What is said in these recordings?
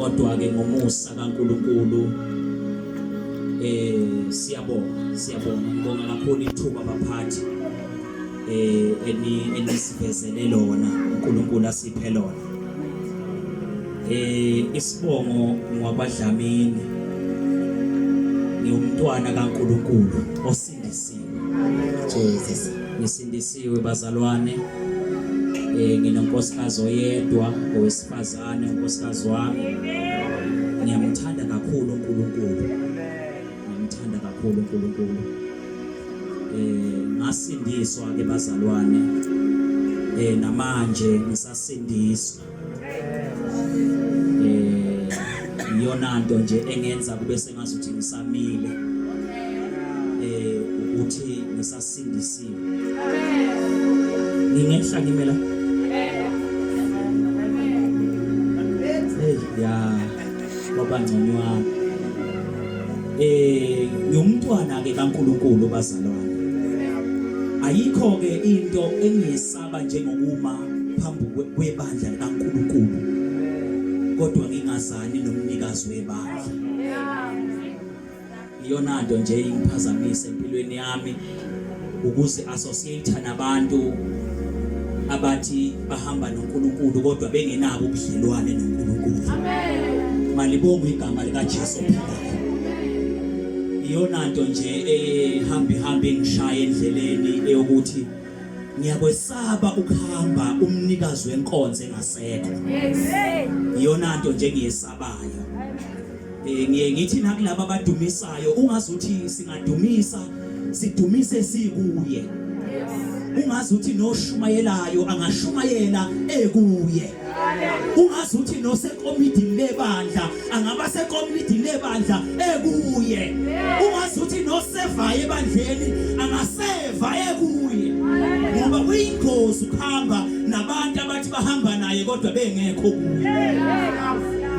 Kodwa ke ngomusa kaNkuluNkulu siyabonga, siyabonga, ngibonga kakhulu ithuba baphathi eni enisivezele lona, uNkulunkulu asiphe lona. Isibongo ngwakwaDlamini, ngiwumntwana kaNkuluNkulu osindisiwe. Jesus. Ngisindisiwe bazalwane. Nginonkosikazi oyedwa owesifazane, unkosikazi wami. Ngiyamthanda kakhulu uNkulunkulu. Ngiyamthanda kakhulu uNkulunkulu. Ngasindiswa ke bazalwane. Namanje ngisasindiswa. Iyona nto nje engenza kube sengazuthi ngisamile. Ukuthi ngisasindisiwe. Ngingehla ngimela. Hey ya baba ngconywana. Ngumntwana ke kaNkuluNkulu bazalwane. Ayikho ke into engiyesaba njengokuma phambi kwebandla likaNkuluNkulu kodwa ngingazani nomnikazi webandla. Iyona nto nje ingiphazamise empilweni yami ukuze associate nabantu abathi bahamba noNkulunkulu kodwa bengenabo ubudlelwane noNkulunkulu. Amen. Malibongwe igama likaJesu ophilayo. Iyona nto nje ehamba ihamba ingishaya endleleni eyokuthi ngiyakwesaba ukuhamba umnikazi wenkonzo engasekho. Yes. Iyona nto nje engiyesabayo. Ngiye ngithi nakulabo abadumisayo ungazuthi singadumisa sidumise sikuye. Ungazuthi noshumayelayo angashumayela ekuye. Ungazuthi nosekomidini lebandla angaba sekomidini lebandla ekuye. Ungazuthi nosevayo ebandleni angaseva ekuye. Ngoba kuyingozi ukuhamba nabantu abathi bahamba naye kodwa bengekho kuye.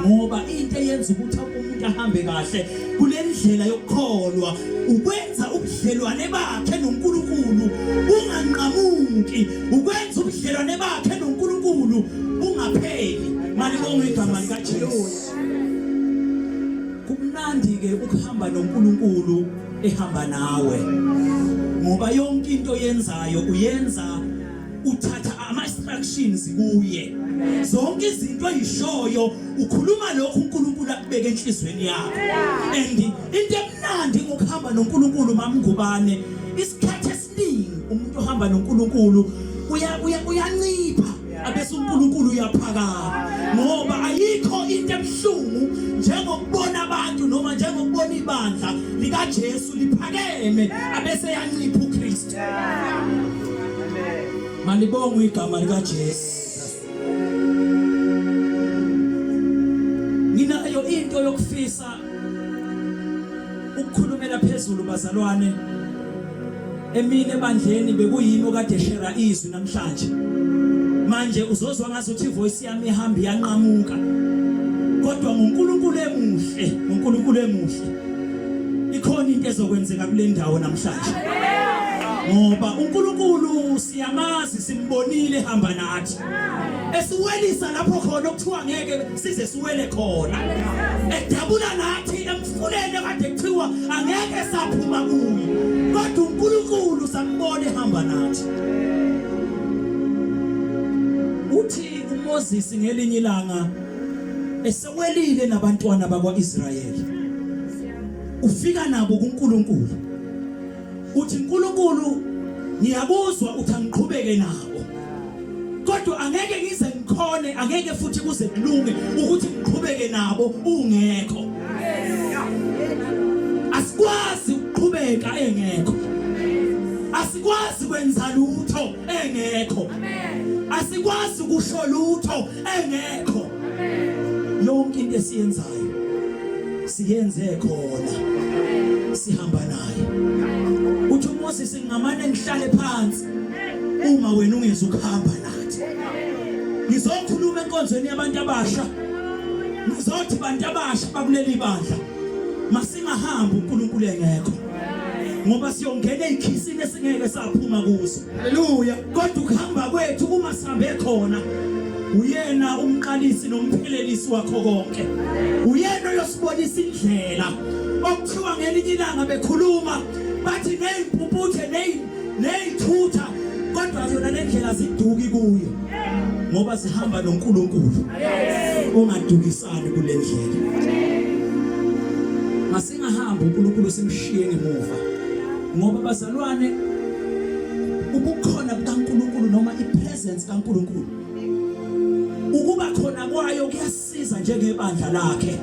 Ngoba into eyenza ukuthi umuntu ahambe kahle kule ndlela yokukholwa ukwenza ubudlelwane bakhe noNkulunkulu bunganqamuki, ukwenza ubudlelwane bakhe noNkulunkulu bungapheli. Malibongwe igama likaJesu. Kumnandi ke ukuhamba noNkulunkulu ehamba nawe, ngoba yonke into oyenzayo uyenza uthatha ama instructions kuye. Zonke izinto oyishoyo ukhuluma lokhu uNkulunkulu akubeke enhlizweni yakho. And into emnandi ngokuhamba noNkulunkulu mamngubane, isikhathi esiningi umuntu ohamba noNkulunkulu uyancipha abese uNkulunkulu uyaphakama, ngoba ayikho into ebuhlungu njengokubona abantu noma njengokubona ibandla likaJesu liphakeme abese yancipha uKristu. Malibongwe igama likaJesu. Nginayo into yokufisa ukukhulumela phezulu bazalwane. Emini ebandleni bekuyimi okade share izwi namhlanje. Manje uzozwa ngazuthi ivoice yami ihamba iyanqamuka. Kodwa ngoNkulunkulu emuhle, ngoNkulunkulu emuhle. Ikhona into ezokwenzeka kule ndawo namhlanje. Ngoba uNkulunkulu siyamazi, simbonile ehamba nathi. Esiwelisa lapho khona okuthiwa ngeke size siwele khona. Edabula nathi emfuleni ekade kuthiwa angeke saphuma kuyo. Kodwa uNkulunkulu sambona ehamba nathi. Uthi uMoses ngelinye ilanga esewelile nabantwana bakwaIsrayeli, ufika nabo kuNkulunkulu. Uthi uNkulunkulu ngiyakuzwa uthi angiqhubeke nabo, kodwa angeke ngize ngikhone, angeke futhi kuze kulunge ukuthi ngiqhubeke nabo ungekho. Asikwazi ukuqhubeka engekho, asikwazi kwenza lutho engekho, asikwazi kusho lutho engekho. Yonke into esiyenzayo siyenze khona sihamba naye. Uthi uMoses ngingamane ngihlale phansi uma wena ungeza ukuhamba nathi. Ngizokhuluma enkonzweni yabantu abasha, ngizothi bantu abasha bakuleli bandla masingahambi uNkulunkulu engekho, ngoba siyongena ezikhisini esingeke saphuma kuzo. Haleluya. Kodwa ukuhamba kwethu uma sihambe khona Uyena umqalisi nomphelelisi wakho konke. Uyena oyosibonisa indlela. Okuthiwa ngelinye ilanga bekhuluma bathi nezimpumputhe nezithutha kodwa yona lendlela ziduki kuyo ngoba sihamba noNkulunkulu ongadukisani kule ndlela. Masingahambi uNkulunkulu simshiye ngemuva ngoba bazalwane ubukhona bukaNkulunkulu noma ipresence kaNkulunkulu ukuba khona kwayo kuyasiza njengebandla lakhe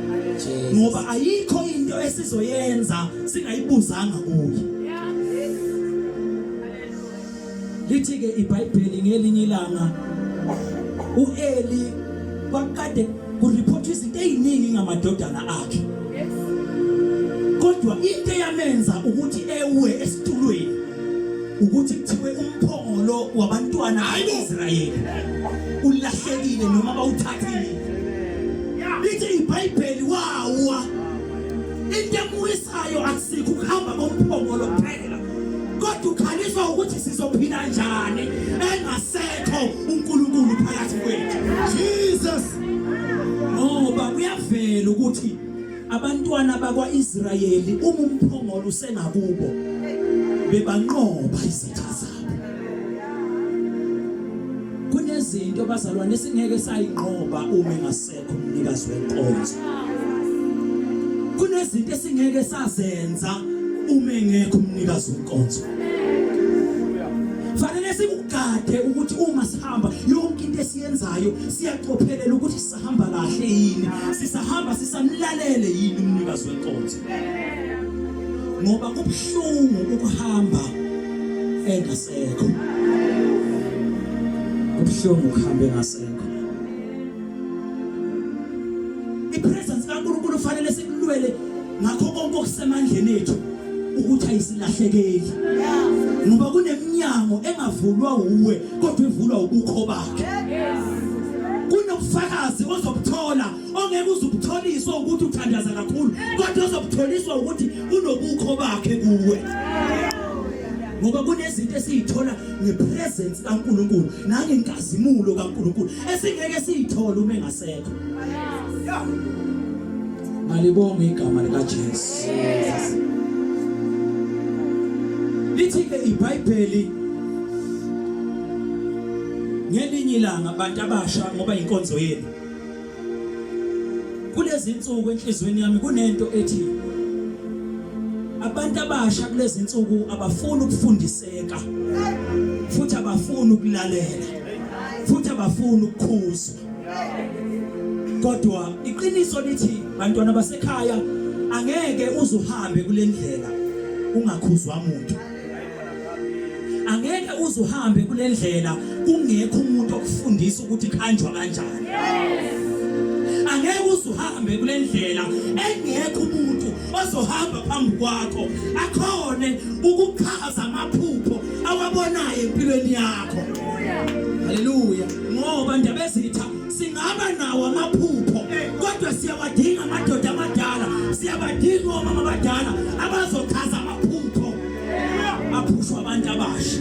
ngoba ayikho into esizoyenza singayibuzanga kuye. Lithi ke iBhayibheli ngelinye ilanga uEli kwakade kureport izinto eziningi ngamadodana akhe. Kodwa into eyamenza ukuthi ewe esitulweni ukuthi kuthiwe umphongolo wabantwana baIsrayeli ulahlekile noma bawuthathile. Lithi iBhayibheli wawa. Into emuwisayo akusikho ukuhamba komphongolo kuphela kodwa ukhaliswa ukuthi sizophila njani engasekho uNkulunkulu phakathi kwethu. Jesus. Ngoba kuyavela ukuthi abantwana bakwaIsrayeli uma umphongolo usengakubo bebanqoba izitha zabo. Kunezinto bazalwane esingeke sayinqoba uma engasekho umnikazi wenkonzo. Kunezinto esingeke sazenza uma engekho umnikazi wenkonzo. Fanele sikugade ukuthi uma sihamba yonke into esiyenzayo siyacophelela ukuthi sisahamba kahle yini, sisahamba sisamlalele yini umnikazi wenkonzo. Ngoba kubuhlungu ukuhamba engasekho. Kubuhlungu ukuhamba engasekho. Ipresence kaNkulunkulu fanele sikulwele ngakho konke okusemandleni ethu ukuthi ayisilahlekeli. Ngoba kuneminyango engavulwa uwe kodwa ivulwa ubukho bakhe. Kunobufakazi ozobuthola ongeke uzubutholiswa ukuthi uthandaza kakhulu kodwa ozobutholiswa ukuthi unobukho bakhe kuwe. Ngoba kunezinto esizithola ngepresence kaNkulunkulu nangenkazimulo kaNkulunkulu esingeke siyithole uma engasekho. Malibonge igama likaJesu. Lithi ke iBhayibheli ngelinye ilanga abantu abasha ngoba inkonzo yenu kulezi insuku enhlizweni yami kunento ethi abantu abasha kulezi insuku abafuni ukufundiseka futhi abafuni ukulalela futhi abafuni ukukhuzwa kodwa iqiniso lithi bantwana basekhaya angeke uzuhambe kule ndlela ungakhuzwa muntu angeke uzuhambe kule ndlela kungekho umuntu okufundisa ukuthi kuhanjwa kanjani angeke uzuhambe kule ndlela engekho umuntu ozohamba phambi kwakho akhone ukuchaza amaphupho awabonayo empilweni yakho. Haleluya. Ngoba ndaba ezitha singaba nawo amaphupho kodwa siyawadinga amadoda amadala, siyabadinga omama abadala abazochaza amaphupho aphushwa abantu abasha.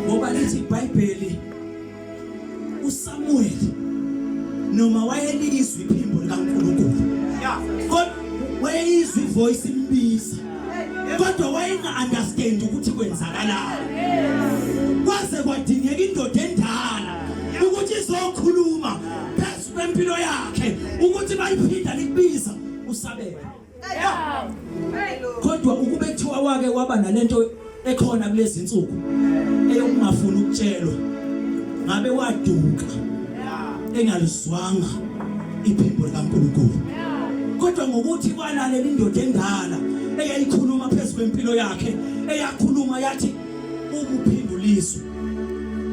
Ngoba lithi iBhayibheli uSamuel noma wayelizwa iphimbo likaNkulunkulu kodwa wayeyizwa ivoice imbiza kodwa wayenga understand ukuthi kwenzakalani kwaze kwadingeka indoda endala ukuthi izokhuluma phezu kwempilo yakhe ukuthi bayiphinda likubiza usabele kodwa ukube kuthiwa wake waba nalento ekhona kulezi insuku eyokungafuni ukutshelwa ngabe waduka engalizwanga iphimbo likaNkulunkulu kodwa ngokuthi kwalalela indoda endala eyayikhuluma phezu kwempilo yakhe eyakhuluma yathi ukuphinduliswa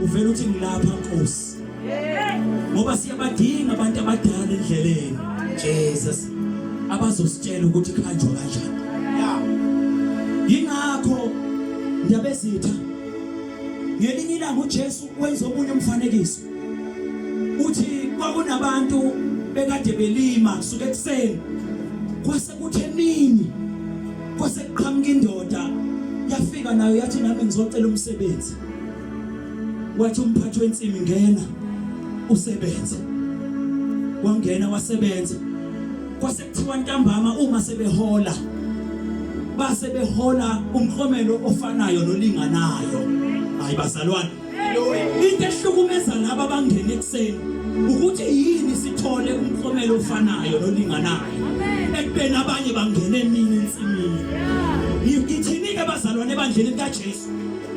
uvela uthi ngilapha Nkosi ngoba siyabadinga abantu abadala endleleni Jesus abazositshela ukuthi kuhanjwa kanjani yingakho ndabezitha ngelinye ilanga uJesu wenza omunye umfanekiso uthi kwakunabantu bekade belima kusuka ekuseni kwase kuthi emini kwase kuqhamuka indoda yafika nayo yathi nami ngizocela umsebenzi. Wathi umphathi wensimi ngena usebenze. Wangena wasebenza. Kwase kuthiwa ntambama uma sebehola base behola umklomelo ofanayo nolinganayo. Hayi bazalwane. Into ehlukumeza laba abangena ekuseni ukuthi yini sithole umklomelo ofanayo nolinganayo ekubeni abanye bangena emini ensimini. Ngithini-ke bazalwane ebandleni likaJesu?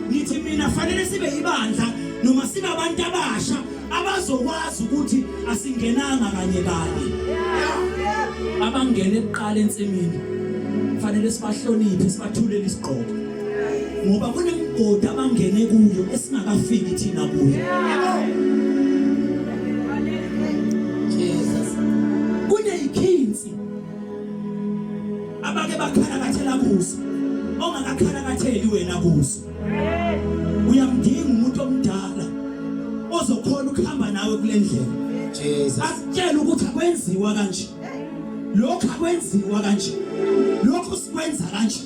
Ngithi mina fanele sibe ibandla noma sibe abantu abasha abazokwazi ukuthi asingenanga kanye kanye. Abangene kuqala ensimini fanele sibahloniphe sibathulele isigqoko ngoba kunemigodi abangene kuyo esingakafiki thina kuyo. Jesus. Kuneyikhinsi abake bakhalakathela kuso ongakakhalakatheli wena kuso uyamdinga umuntu omdala ozokhona ukuhamba nawe kule ndlela Jesus akutshela ukuthi akwenziwa kanje lokho akwenziwa kanje lokho sikwenza kanje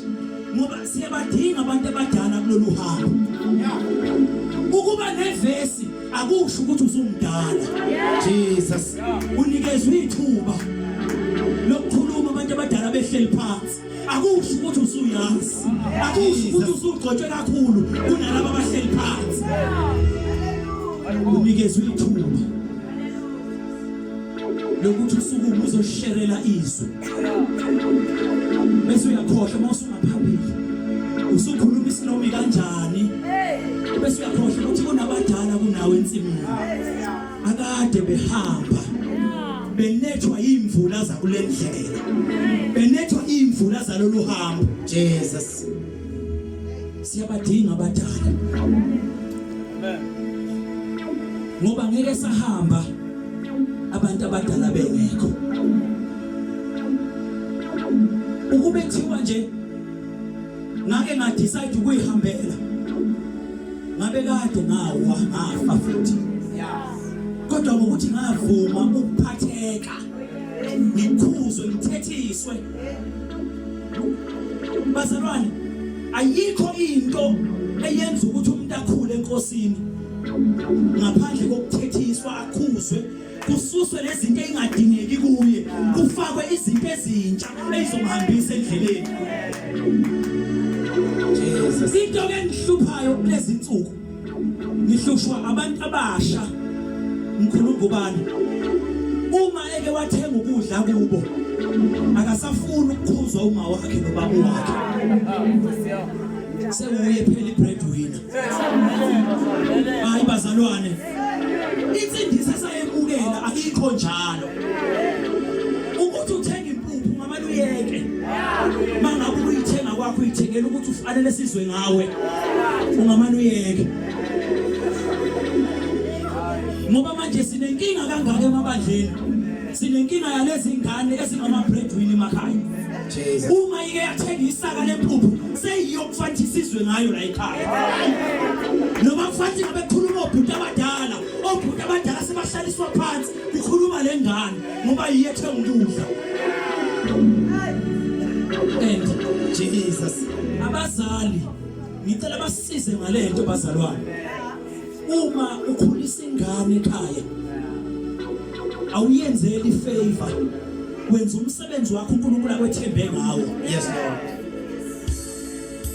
ngoba siyabadinga abantu abadala kulolu hambo ukuba nevesi akusho ukuthi usumdala Jesus unikezwe ithuba lokukhuluma abantu abadala behleli phansi akusho ukuthi usuyazi akusho ukuthi usugcotshwe kakhulu kunalabo abahleli phansi unikezwe ithuba lokuthi usukume uzosherela izwi bese uyakhohlwa uma usungaphambili usukhuluma isinomi kanjani bese uyakhohlwa ukuthi kunabadala kunawe ensimini akade behamba benethwa imvula zakule ndlela benethwa imvula zalolu hambo Jesus siyabadinga abadala ngoba ngeke sahamba abantu abadala bengekho ukube kuthiwa nje ngake nga decide ukuyihambela ngabe kade ngawa ngafa futhi kodwa ngokuthi ngavuma ukuphatheka ngikhuzwe ngithethiswe bazalwane ayikho into eyenza ukuthi umuntu akhule enkosini ngaphandle kokuthethiswa akhuzwe kususwe lezinto ezingadingeki kuye kufakwe izinto ezintsha ezizomhambisa endleleni Jesus into ke engihluphayo kulezi insuku ngihlushwa abantu abasha mkhulu ngubani uma eke wathenga ukudla kubo akasafuni ukukhuzwa uma wakhe nobaba wakhe sewuye phela ibreadwinner hayi bazalwane insindiso esayemukela akikho njalo ukuthi uthenga impuphu ngamane uyeke mangabe uyithenga kwakho uyithengela ukuthi ufanele sizwe ngawe ungamane uyeke ngoba manje sinenkinga kangaka emabandleni sinenkinga yalezi ngane ezingama breadwinner emakhaya Jesus uma ike yathenga isaka lempuphu seyiyokufanthi isizwe ngayo la ekhaya noma kufanthi ngabe khuluma obhuti abadala obhuti abadala sebahlaliswa phansi kukhuluma le ngane ngoba yiyethe ukudla and Jesus abazali ngicela basisize ngalento bazalwane uma ukhulisa ingane ekhaya awuyenzeli favor wenza umsebenzi wakho uNkulunkulu akwethembe ngawo yes Lord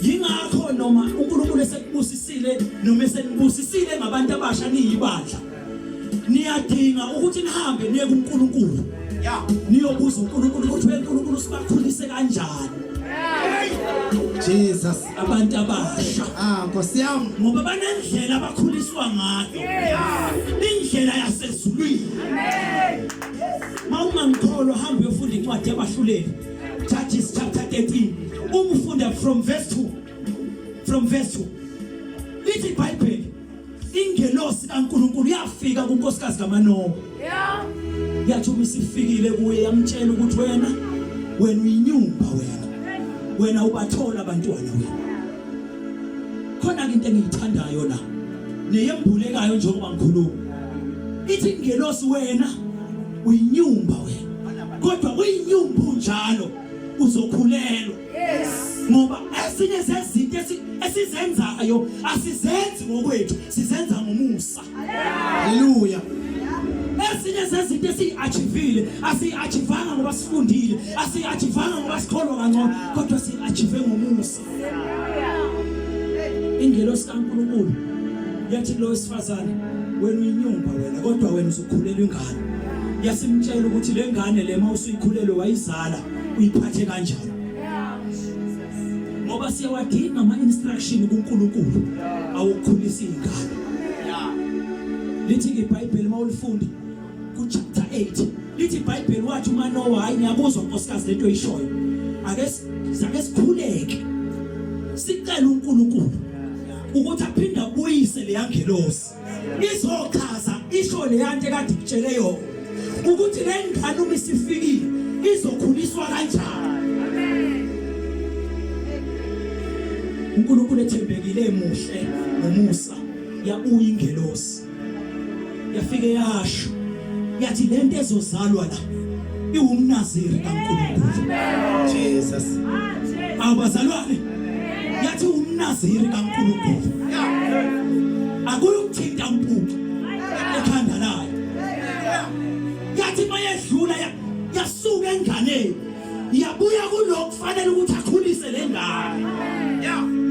yingakho noma uNkulunkulu esekubusisile noma esenibusisile ngabantu abasha niyibandla niyadinga ukuthi nihambe niye kuNkulunkulu yeah niyobuza uNkulunkulu ukuthi uNkulunkulu sibakhulise kanjani Jesus abantu abasha ah Nkosi yami ngoba banendlela abakhuliswa ngayo indlela yasezulwini mawungangikholwa hamba uyofunda incwadi yabahluleli Judges chapter 13 uma ufunda from verse 2 from verse 2 lithi iBhayibheli ingelosi kaNkuluNkulu yafika kunkosikazi kaManowa yeah yathi uma isifikile kuye yamtshela ukuthi wena wena uyinyumba wena wena ubathola abantwana wena khona ke into engiyithandayo la neyembulekayo njengoba ngikhuluma ithi ingelosi wena uyinyumba wena kodwa uyinyumba unjalo uzokhulelwa yes ngoba Esinye zezinto esizenzayo asizenzi ngokwethu, sizenza ngomusa. Hallelujah. Ezinye zezinto esiyi-achievile asiyi-achievanga ngoba sifundile, asiyi-achievanga ngoba sikholwa kangcono, kodwa siyi-achieve ngomusa. Ingelosi kaNkulunkulu yathi kulo wesifazane, wena uyinyumba wena, kodwa wena uzokhulelwa ingane. Yasimtshela ukuthi le ngane le uma usuyikhulelwe wayizala uyiphathe kanjani. Ngoba siyawadinga ama-instruction kuNkulunkulu awukhulisa izingane. Lithi iBhayibheli mawulifunda ku chapter 8 lithi iBhayibheli wathi uManowa, hayi ngiyakuzwa nkosikazi lento oyishoyo, ake sake sikhuleke sicela uNkulunkulu ukuthi aphinde abuyise leya ngelosi izochaza isho leya nto ekade ikutshele yona ukuthi le ngane uma isifikile izokhuliswa kanjani. uNkulunkulu ethembekile emuhle ngomusa yabuya ingelosi yafike yasho yathi lento ezozalwa la iwumnaziri kaNkulunkulu. Jesus. Abazalwane yathi umnaziri kaNkulunkulu akuyukuthinta mpuku ekhanda layo. Yathi mayedlula yasuka enganeni yabuya kulokhu kufanele ukuthi akhulise le ngane.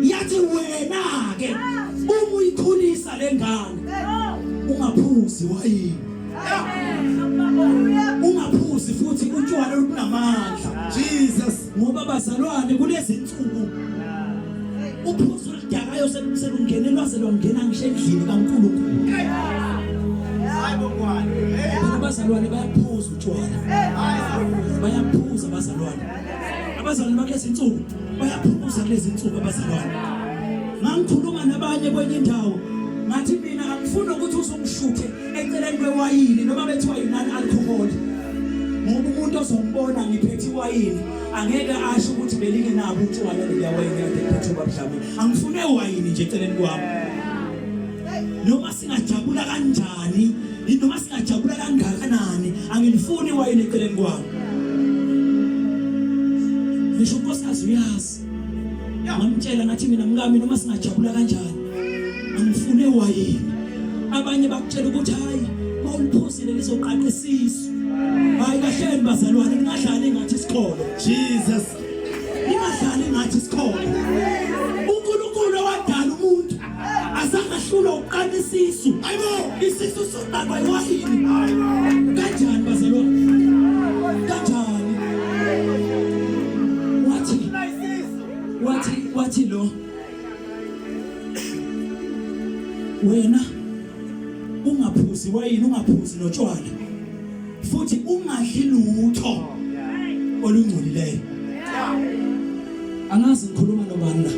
Yathi wena ke uma uyikhulisa le ngane ungaphuzi wayini, ungaphuzi futhi utshwala olunamandla. Jesus. Ngoba bazalwane kulezi nsuku uphuzo oludakayo selungene lwaze lwangena ngisho endlini kaNkulunkulu. Phela abazalwane bayaphuza utshwala, bayaphuza abazalwane, abazalwane bakulezi nsuku bayaphuza kulezi nsuku abazalwane. Ngangikhuluma nabanye kwenye indawo ngathi mina angifuni ukuthi uzongishuthe eceleni kwewayini noma bethiwa yi-non alcohol, ngoba umuntu ozombona ngiphethe iwayini angeke asho ukuthi belingenabo utshwala leliya wayini kade ngiphethe ubabudlamini. Angifune wayini nje eceleni kwami, noma singajabula kanjani, noma singajabula kangakanani, angilifuni iwayini eceleni kwami. Ngisho unkosikazi uyazi, ngamtshela ngathi mina mkami noma singajabula kanjani angifune wayini. Abanye bakutshela ukuthi hayi mawuliphuzile lizoqaqa isisu. Hayi kahleni bazalwane, ningadlali ngathi isikholo. Jesus. Ningadlali ngathi isikholo. uNkulunkulu owadala umuntu azange ahlulwe ukuqaqa isisu. Hayibo. Isisu soqaqwa iwayini. Kanjani bazalwane? Kanjani? Wathi wathi wathi lo wena ungaphuzi wayini, ungaphuzi notshwala, futhi ungadli lutho olungcolileyo. Angazi ngikhuluma nobani la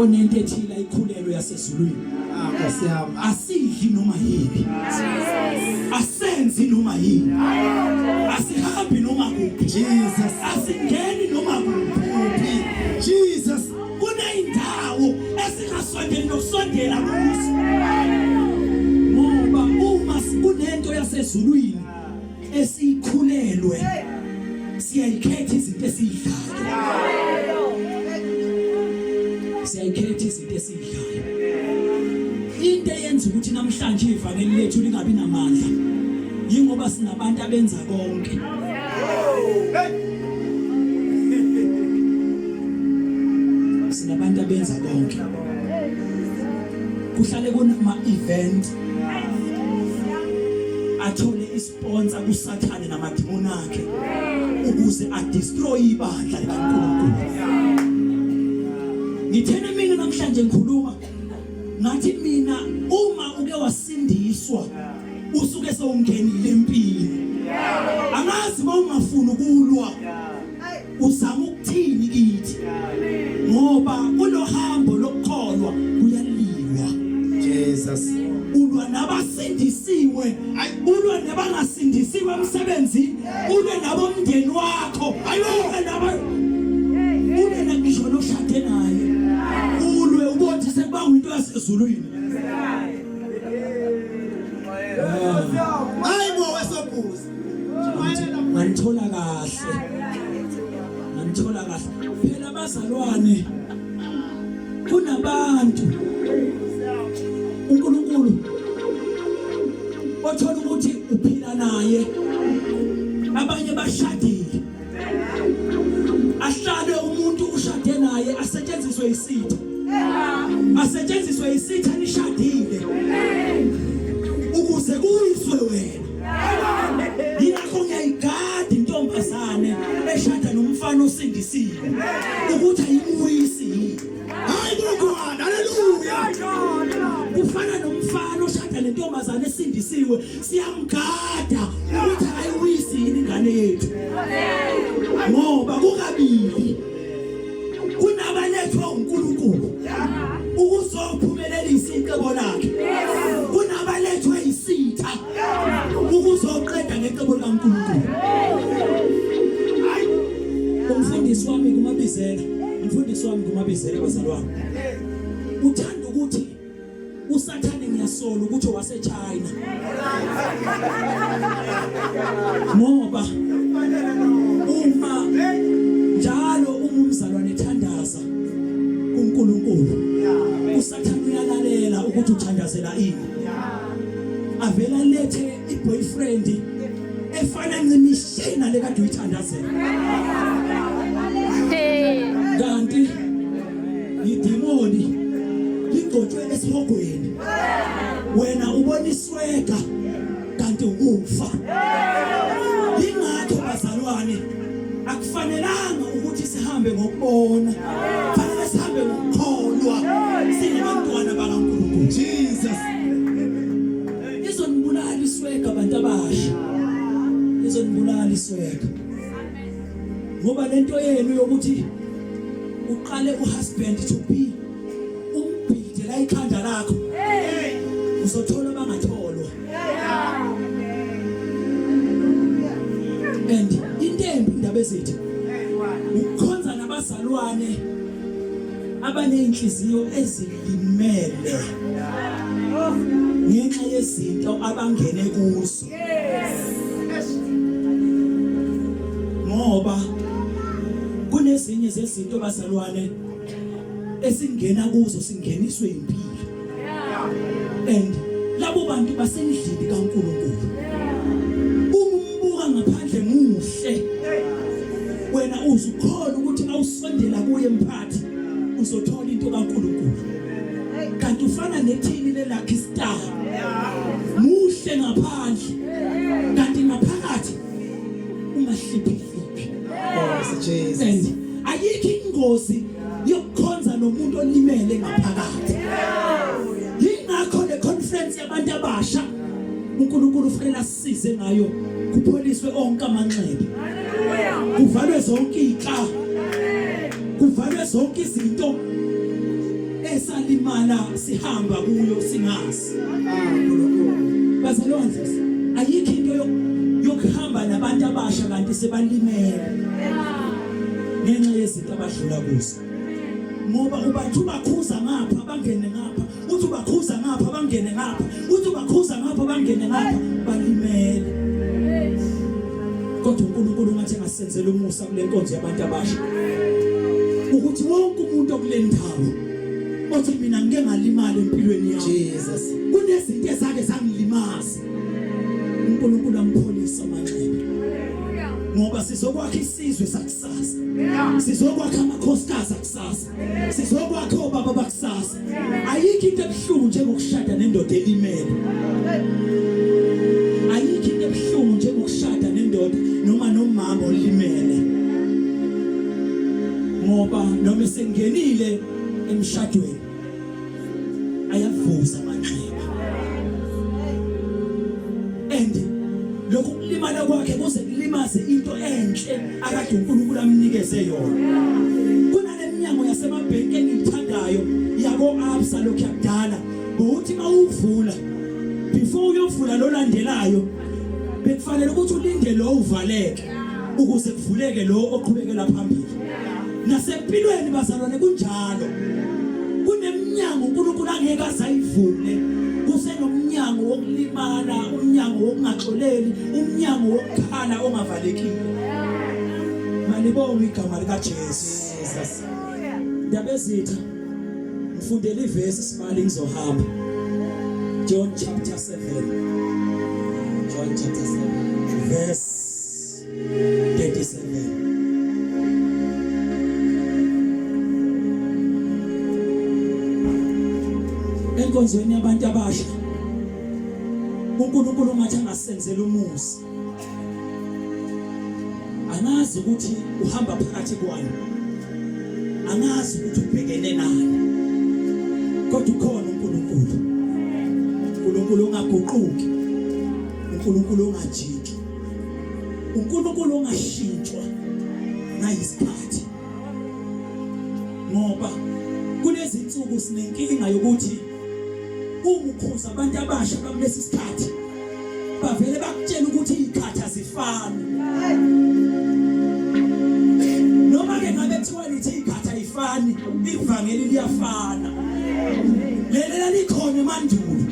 onento ethile ayikhulelwe yasezulwini. Ah, Nkosi yami. Asidli noma yini, asenzi noma yini, asihambi noma kuphi, Jesus. asingeni noma kuphi. Jesus. Kuneyindawo esingasondeli nokusondela kuzo, ngoba uma kunento yasezulwini esiyikhulelwe siyayikhetha izinto esiyidlayo, siyayikhetha izinto esiyidlayo. Into eyenza ukuthi namhlanje ivangeli lethu lingabi namandla yingoba sinabantu abenza konke. Sinabantu abenza konke, kuhlale kunama event athole isponsor kuSathane namadimoni akhe ukuze adestroy ibandla likaNkulunkulu. Ngithena mina namhlanje ngikhuluma ngathi mina uma uke wasindiswa usuke sewungenile empini. Angazi uma ungafuni ukulwa uzama ukuthini kithi, ngoba kulohambo lokukholwa kuyaliwa. Jesus. Ulwa nabasindisiwe, ulwa nabangasindisiwe emsebenzini, ulwe nabomndeni wakho, ulwe nabo, ulwe na ngisho noshade naye, ulwe ubothi sekubangwa into yasezulwini. Hayibo wesobhuza. Nganithola kahle, nganithola kahle phela. Bazalwane, kunabantu uNkulunkulu othola ukuthi uphila naye, abanye bashadile, ahlale umuntu ushade naye asetshenziswe isitha, asetshenziswe isitha nishadile ukuze kuyiswe wena. Yingakho ngiyayigada intombazane eshada nomfana osindisiwe ukuthi ayimuyisi yini. Hayi Nkulunkulu, haleluya. Kufana nomfana oshada nentombazane esindisiwe, siyamgada ukuthi ayiwisi yini ingane yethu. Ngoba kukabili kunabalethwa uNkulunkulu ukuzophumelelisa icebo lakhe, kunabalethwe isitha ukuzoqeda ngecebo likaNkulunkulu. Umfundisi wami kumabizela, umfundisi wami kumabizela, bazalwane, uthanda ukuthi uSathane ngiyasola ukuthi waseChina, ngoba uma njalo uma umzalwane ethandaza kuNkulunkulu, uSathane uyalalela ukuthi uthandazela ini, avela lethe iboyfriend efana ncimishina nale kade uyithandazela, kanti idimoni ligcotshwe esihogweni, wena ubona iswega kanti ukufa. Yingakho bazalwane akufanelanga ukuthi sihambe ngokubona, fanele sihambe ngokukholwa singabantwana bakaNkulunkulu. Jesus. Izonibulala iswega abantu abasha, izonibulala iswega, ngoba lento yenu yokuthi uqale uhusband to be umbhide la ikhanda lakho, uzothola bangatholwa. And into embi, indaba ezithi ukukhonza nabazalwane abaneyinhliziyo ezilimele ngenxa yezinto abangene kuzo, ngoba kunezinye zezinto bazalwane esingena kuzo singeniswe impilo, and labo bantu basendlini kaNkulunkulu. Uma umbuka ngaphandle muhle, wena uzukholwa ukuthi awusondela kuye mphathi uzothola into kaNkulunkulu, kanti ufana nethini le-Lucky Star, muhle ngaphandle kanti ngaphakathi ungahliphi. Nkosi Jesus. And ayikho ingozi yokukhonza nomuntu olimele ngaphakathi. Yingakho le conference yabantu abasha uNkulunkulu ufanele asisize ngayo, kupholiswe onke amanxeba, kuvalwe zonke iy'nhla, kuvalwe zonke izinto esalimala sihamba kuyo singazi. Ah, Nkulunkulu. Bazalwane, ayikho into yokuhamba nabantu abasha kanti sebalimele ngenxa yezinto abadlula kuzo, ngoba ubathi ubakhuza ngapha bangene ngapha, uthi ubakhuza ngapha bangene ngapha, uthi ubakhuza ngapha bangene ngapha, balimele. Kodwa uNkulunkulu ngathi engasenzela umusa kule nkonzo yabantu abasha ukuthi wonke umuntu okule ndawo othi mina ngike ngalimala empilweni yami, Jesus. kunezinto ezake zangilimaza, uNkulunkulu ampholisa amanxeba, ngoba sizokwakha isizwe sakusasa, sizokwakha amakhosikazi akusasa, sizokwakha obaba bakusasa. Ayikho into ebuhlungu njengokushada nendoda elimele, ayikho into ebuhlungu njengokushada nendoda noma nomama olimele, ngoba noma esengenile emshadweni ayavuza amanxeba, and lokhu kulimala kwakhe kuze kulimaze into enhle akade uNkulunkulu amnikeze yona. Kunale minyango yasemabhenki engiyithandayo yako Absa, lokhu yakudala ukuthi mawuvula, before uyovula lo landelayo bekufanele ukuthi ulinde lo uvaleke ukuze kuvuleke lo oqhubekela phambili. Nasempilweni bazalwane kunjalo, kuneminyango uNkulunkulu angeke azayivule kusenomnyango wokulimala, umnyango wokungaxoleli, umnyango wokukhala ongavalekile. Malibonge igama likaJesu. Jesus. Ndabezitha ngifundele ivesi sibali ngizohamba. John chapter 7 John chapter 7 verse 37. Enkonzweni yabantu abasha uNkulunkulu ngathi angasenzela umusa. Angazi ukuthi uhamba phakathi kwani. Angazi ukuthi ubhekene nani. Kodwa ukhona uNkulunkulu. uNkulunkulu ongaguquki. uNkulunkulu ongajiki. uNkulunkulu ongashintshwa nayisikhathi. Ngoba kulezinsuku sinenkinga yokuthi uma ukhuza abantu abasha bakulesi sikhathi bavele bakutshela ukuthi izikhathi azifani noma ke ngabe kuthiwa lithi izikhathi ayifani ivangeli liyafana leli lalikhona emandulo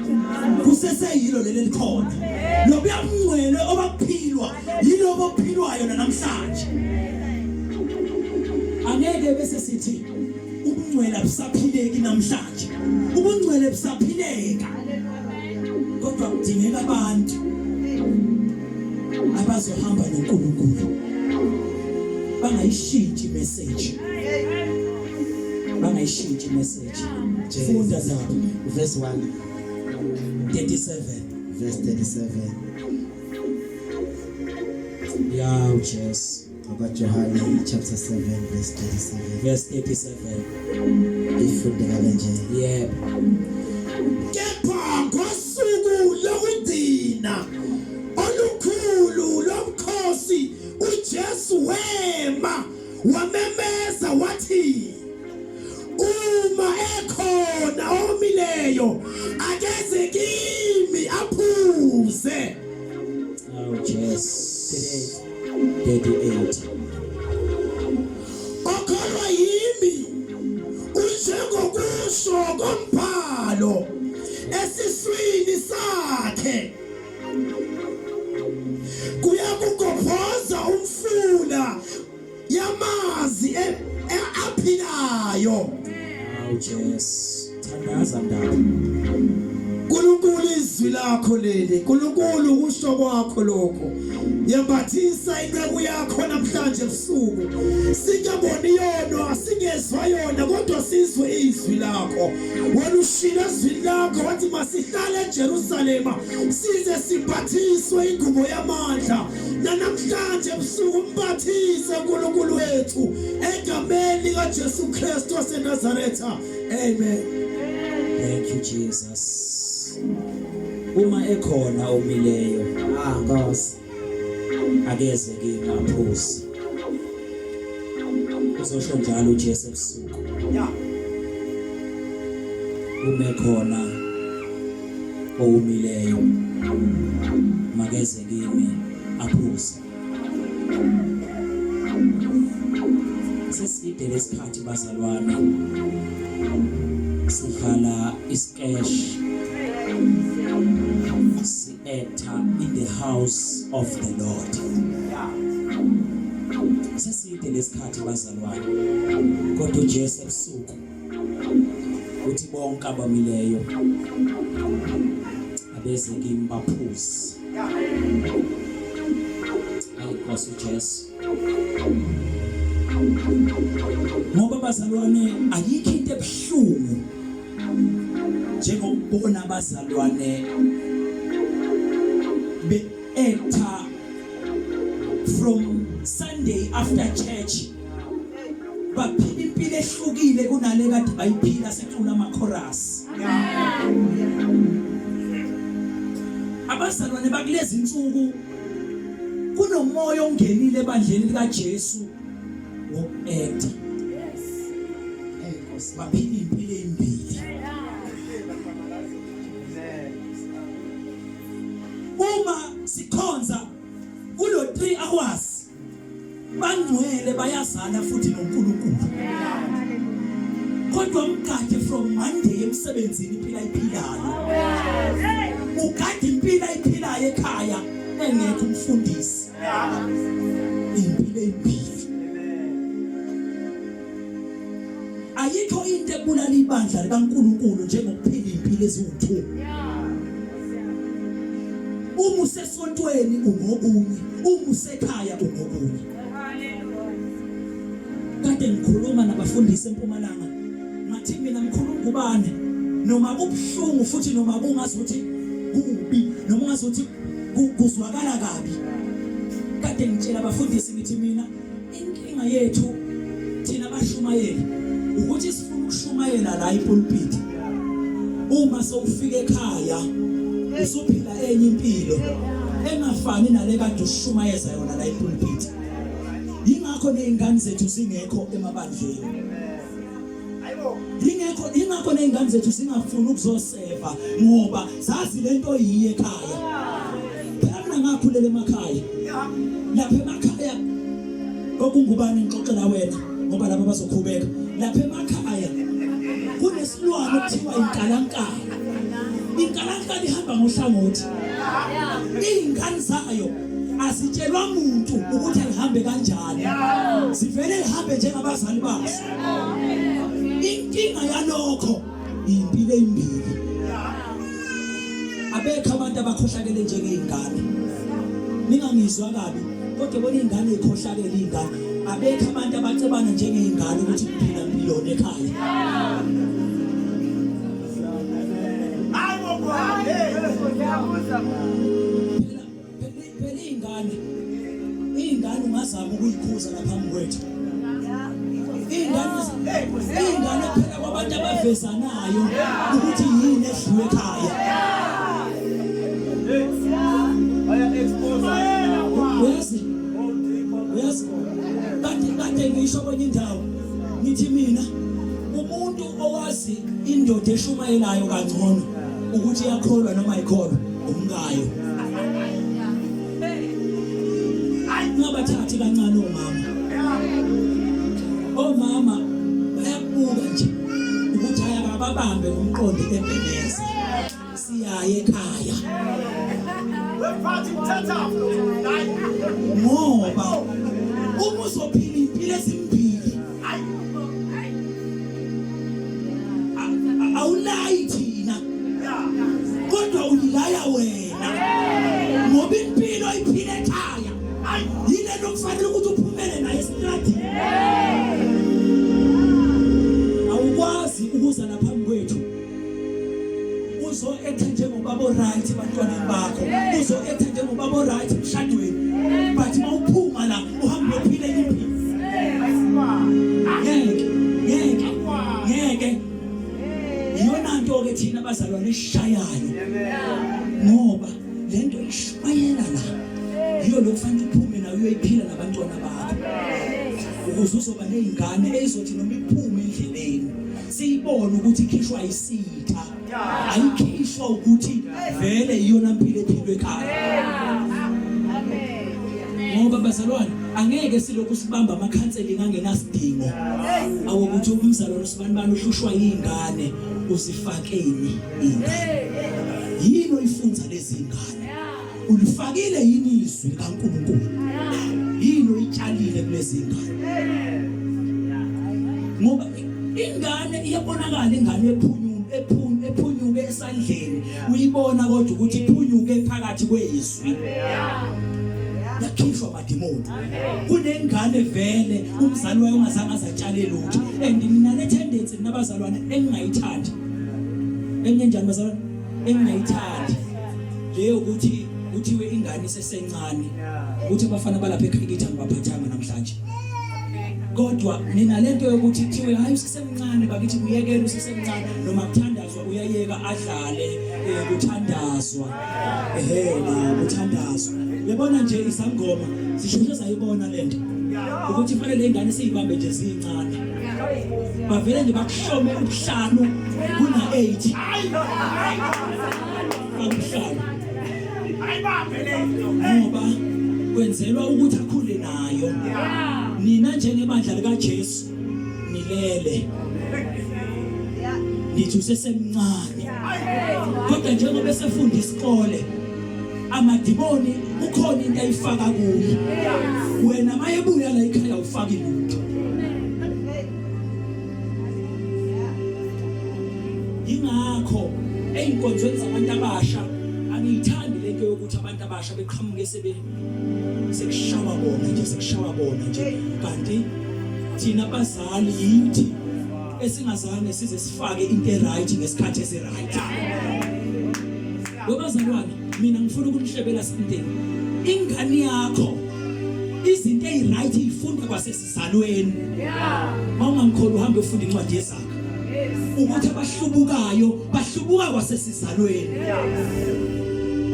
kuseseyilo leli likhona lobuya bungcwele obakuphilwa yilobo obuphilwayo namhlanje angeke bese sithi ubungcwele abusaphileki namhlanje ubungcwele busaphileka kodwa kudingeka abantu abazohamba noNkulunkulu bangayishintshi message bangayishintshi message funda lapho verse 1 37 verse 37 ya uJesu NgokaJohane chapter 7 verse 37. Verse 37. Ifundeka kanje. Yebo. Kepha ngosuku lokugcina olukhulu lomkhosi uJesu wema wamemeza wathi uma ekhona omileyo akeze kimi aphuze. Oh Jesu. 38. Okholwa yimi unjengokusho kombhalo esiswini sakhe kuyakugobhoza umfula yamanzi e, e, aphilayo. Oh Jesu. Thandaza ndaba. Nkulunkulu izwi lakho leli Nkulunkulu kusho kwakho lokho yembathisa inceku yakho namhlanje ebusuku singaboni yona singezwa yona kodwa sizwe izwi lakho wena ushilo ezwini lakho wathi masihlale eJerusalema size siphathiswe ingubo yamandla nanamhlanje ebusuku umbathise uNkulunkulu wethu egameni likaJesu Kristu waseNazaretha amen. Thank you Jesus. Uma ekhona omileyo, ah Nkosi, akeze kimi aphuze. Uzosho njalo uJesu ebusuku. Yeah. Uma ekhona owumileyo makeze kimi aphuze. Seside lesikhathi bazalwane sidlala iskesh si-actor in the house of the Lord. Seside lesikhathi bazalwane kodwa uJesu ebusuku uthi bonke abamileyo abeze kimi baphuze. Ayi Nkosi uJesu. Ngoba bazalwane ayikho into ebuhlungu njengokubona abazalwane be-actor from Sunday after church baphila impilo ehlukile kunale kade bayiphila sicula ama-chorus abazalwane bakulezi insuku kunomoya ongenile ebandleni likaJesu woku-acta baphila impilo ezimbili uma sikhonza kulo 3 hours bangcwele bayazana futhi noNkulunkulu kodwa mgade from Monday emsebenzini impilo ayiphilayo ugade impilo ayiphilayo ekhaya engekho umfundisi impilo eyimbili. Ayikho into ebulala ibandla likaNkuluNkulu njengokuphila impilo eziwu2. Uma usesontweni ungokunye, uma usekhaya ungokunye. Kade ngikhuluma nabafundisi eMpumalanga ngathi mina mkhulu ngubane noma kubuhlungu futhi noma kungazuthi kubi noma ungazuthi kuzwakala kabi. Kade ngitshela abafundisi ngithi mina Inkinga yethu thina bashumayeli ukuthi sifuna ukushumayela la ipulpit. Uma sewufika ekhaya usuphila enye impilo engafani nale kade ushumayeza yona la ipulpit. Yingakho nezingane zethu zingekho emabandleni. Yingekho ingakho nezingane zethu zingafuni ukuzoseva ngoba zazi lento yiye ekhaya. Phela mina ngakhulela emakhaya. Lapha emakhaya okungubani ngixoxela wena ngoba laba bazokhubeka. Lapha emakhaya kunesilwane okuthiwa inkalankala. Inkalankala ihamba ngohlangothi. Izingane zayo asitshelwa muntu ukuthi alihambe kanjani. Sivele lihambe njengabazali baso. Inkinga yalokho impilo eyimbili. Abekho abantu abakhohlakele njengezingane. Ningangizwa kabi, kodwa bona izingane ezikhohlakele izingane. Abekho abantu abacebana njengezingane ukuthi kuphila impilo ekhaya. Phela iy'ngane, iy'ngane ungazama ukuyikhuza lapha phambi kwethu. Iy'ngane, iy'ngane phela kwabantu abavezanayo ukuthi yini edliwe ekhaya. Uyazi, uyazi, kade kade ngisho kwenye indawo ngithi mina umuntu owazi indoda eshumayelayo kangcono ukuthi iyakholwa noma ayikholwa umkayo Ungabathathi kancane omama. Omama bayakubuka nje ukuthi ayakababambe ngomqondo ebheneza. Siyaye ekhaya. Ngoba uma uzophila impilo ezimbili awulayi thina kodwa uyilaya wena ngoba impilo iphile ekhaya yile nto kufanele ukuthi uphumele naye esitradini awukwazi ukuza laphambi kwethu uzo-ektha njengobaba oright ebantwaneni bakho uzo-ektha njengobaba oright emshadweni but uma uphuma la uhambe uyophila enye impilo ngeke ngeke ngeke iyona nto-ke thina abazalwane esishayayo ngoba le nto ishumayela la yiyo lokufanele uphume nayo uyoyiphila nabantwana bakho ukuze uzoba ney'ngane eyizothi noma iphume endleleni siyibone ukuthi ikhishwa isitha ayikhishwa ukuthi vele iyona mpilo ephilwe ekhaya ngoba bazalwane angeke silokhu sibamba amakhanseling angenasidingo awokuthi umzalwane usibanibani uhlushwa yingane uzifakeni ingane yini oyifunza lezi ngane ulifakile yini izwi likaNkulunkulu yini oyitshalile kulezi ngane ngoba ingane iyabonakala ingane ephunyuke ephunyuke esandleni uyibona kodwa ukuthi iphunyuke phakathi kwezwi yakhishwa amadimoni kunengane vele umzali wayo ongazange azatshale lutho and nina le tendency nabazalwane engingayithandi enginjani bazalwane engingayithandi leyo ukuthi kuthiwe ingane isesencane ukuthi abafana balapha ekhaya angibaphathanga namhlanje kodwa nina lento yokuthi kuthiwe hayi usesemncane bakithi kuyekela usesemncane noma kuthandazwa uyayeka adlale eh, kuthandazwa ehe na kuthandazwa yabona nje isangoma sisheshe sayibona lento ukuthi fanele ingane siyibambe nje zincane bavele nje bakuhlome ubuhlanu kuna 8 bakuhlanu Ayibambe lento. Ngoba kwenzelwa ukuthi akhule nayo. Nina njengebandla likaJesu nilele. Nithi usesemncane. Kodwa njengoba esefunda isikole amadimoni kukhona into ayifaka kuye. Wena mayebuya la ekhaya ufaki lutho. Yingakho ey'nkonzweni zabantu abasha angiyithandi lento yokuthi abantu abasha beqhamuke sebe sekushawa bona nje sekushawa bona nje kanti thina bazali yithi esingazange size sifake into eright ngesikhathi esiright. Webazalwane mina ngifuna ukunihlebela something. Ingane yakho izinto eziright ifunda kwasesizalweni. Yeah. Mawungangikholwa uhambe ufunda incwadi yezaga. Ukuthi abahlubukayo bahlubuka kwasesizalweni.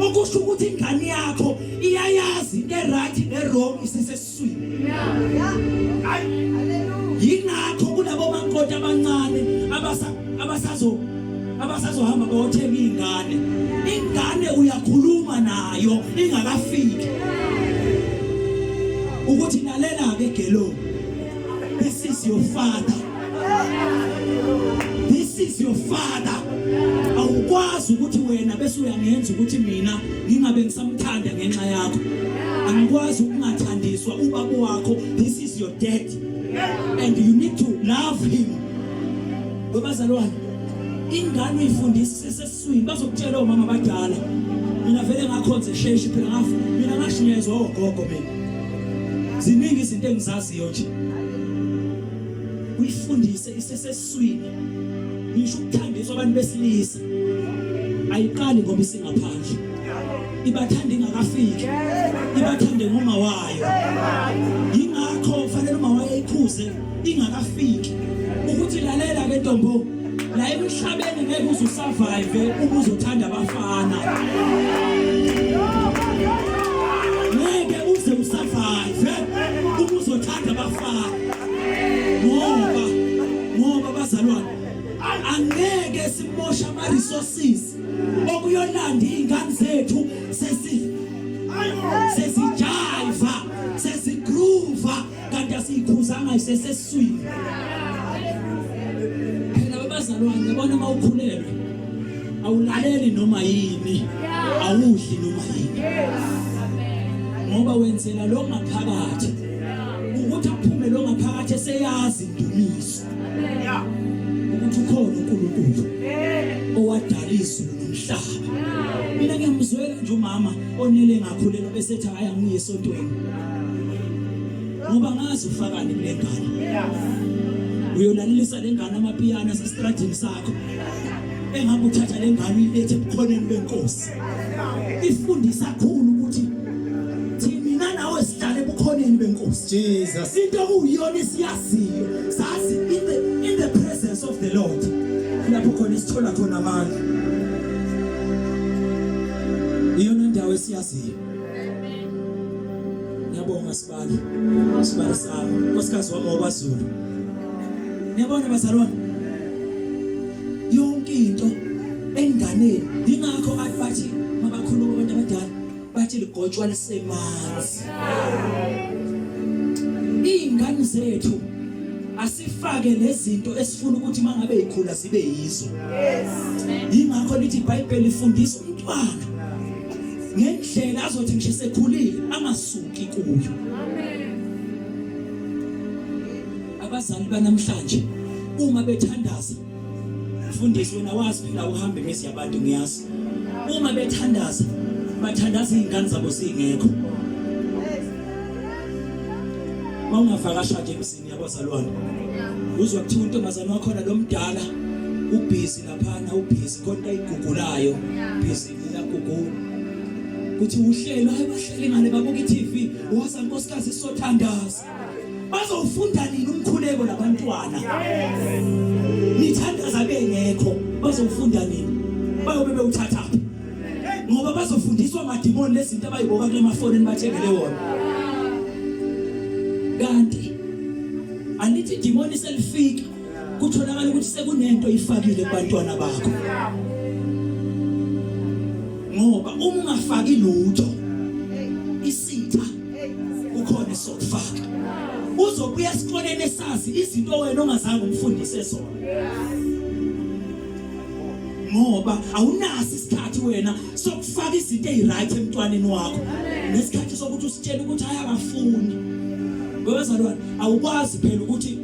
Okusho ukuthi ingane yakho iyayazi into eright ne wrong isesesiswini. Yingakho kulabo makoti abancane abasa abasazo abasazohamba bayothenga izingane. Ingane uyakhuluma nayo ingakafiki. Ukuthi lalela ke gelo. This is your father. This is your father. Awukwazi ukuthi wena bese uyangenza ukuthi mina ngingabe ngisamthanda ngenxa yakho. Angikwazi ukungathandiswa ubaba wakho. This is your dad. And you need to love him. Webazalwane, ingane uyifundisa isesesiswini bazokutshela omama abadala. Mina vele ngakhonza esheshi phela ngafa. Mina ngashunyezwa ogogo mina. Ziningi izinto engizaziyo nje. Uyifundise isesesiswini. Ngisho ukuthandiswa abantu besilisa. Ayiqali ngoba isingaphandle. Ibathanda ingakafiki. Ibathande ngoma wayo. Yingakho kufanele uma wayo ayikhuze ingakafiki. Ukuthi lalela ke ntombo la emhlabeni ngeke uze usurvive uma uzothanda abafana. Ngeke uze usurvive uma uzothanda abafana. Ngoba ngoba bazalwane angeke simoshe ama resources okuyolanda izingane zethu sesi sesijiva sesigroova kanti asiyikhuzanga isesesiswini. Phela babazalwane yabona uma ukhulelwe awulaleli noma yini awudli noma yini ngoba wenzela lo ngaphakathi ukuthi aphume lo ngaphakathi eseyazi indumiso ukuthi ukhona uNkulunkulu owadala izulu nomhlaba. Mina ngiyamzwela nje umama onele ngakhulelwa bese ethi hayi angiye esontweni ngoba ngazi ufakani kule ngane. Uyolalelisa le ngane amapiyano asestradini sakho engabe uthatha le ngane uyilethe ebukhoneni benkosi. Ifundisa kakhulu ukuthi thina nawe sihlale ebukhoneni benkosi. Jesus. Into okuyiyona esiyaziyo sazi in the presence of the Lord lapho khona isithola khona amandla. Iyona ndawo esiyaziyo. Ngiyabonga sibali. Sibali sami, nkosikazi wami wakwaZulu. Niyabona bazalwane? Yonke into enganeni yingakho athi bathi mabakhuluma abantu abadala bathi ligotshwa lisemanzi. Izingane zethu asifake lezinto esifuna ukuthi mangabe ikhula zibe yizo. Yingakho lithi iBhayibheli lifundisa umntwana ngendlela azothi ngisho sekhulile angasuki kuyo. Abazali banamhlanje uma bethandaza mfundisi wena wazi phela uhamba imizi yabantu ngiyazi. Uma bethandaza bathandaza izingane zabo zingekho. Mawungavakasha nje emzini yabazalwane uzwa kuthiwa untombazane wakhona lo mdala ubhizi laphana ubhizi khona into ayigugulayo busy liyagugula kuthi uhlelo hayi bahleli ngale babuka i-TV waza nkosikazi sothandaza bazowufunda nini umkhuleko labantwana nithandaza bengekho bazowufunda nini bayobe bewuthathaphi ngoba bazofundiswa amadimoni lezinto abayiboka kule mafonini bathengele wona kanti anithi idimoni selifika kutholakala ukuthi sekunento ifakile kubantwana bakho ngoba uma ungafaki lutho isitha kukhona esokufaka uzobuya esikoleni esazi izinto wena ongazange umfundise zona ngoba awunaso isikhathi wena sokufaka izinto eziright emntwaneni wakho nesikhathi sokuthi usitshele ukuthi hayi akafuni webazalwane awukwazi phela ukuthi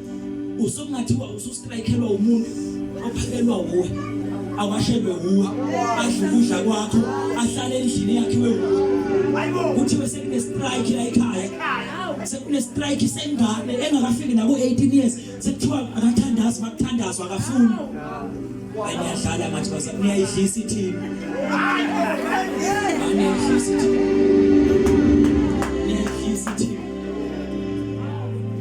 usukungathiwa usustrikelwa umuntu ophakelwa wuwe. Awashelwe wuwe, adle ukudla kwakho, ahlale endlini eyakhiwe wuwe. Kuthiwe sekune strike la ekhaya. Sekune strike sengane engakafiki naku 18 years, sekuthiwa akathandazi, makuthandazwa akafuni. Hayi niyadlala manje bazali, niyayidlisa i-team. Hayi niyayidlisa i-team. Niyayidlisa i-team.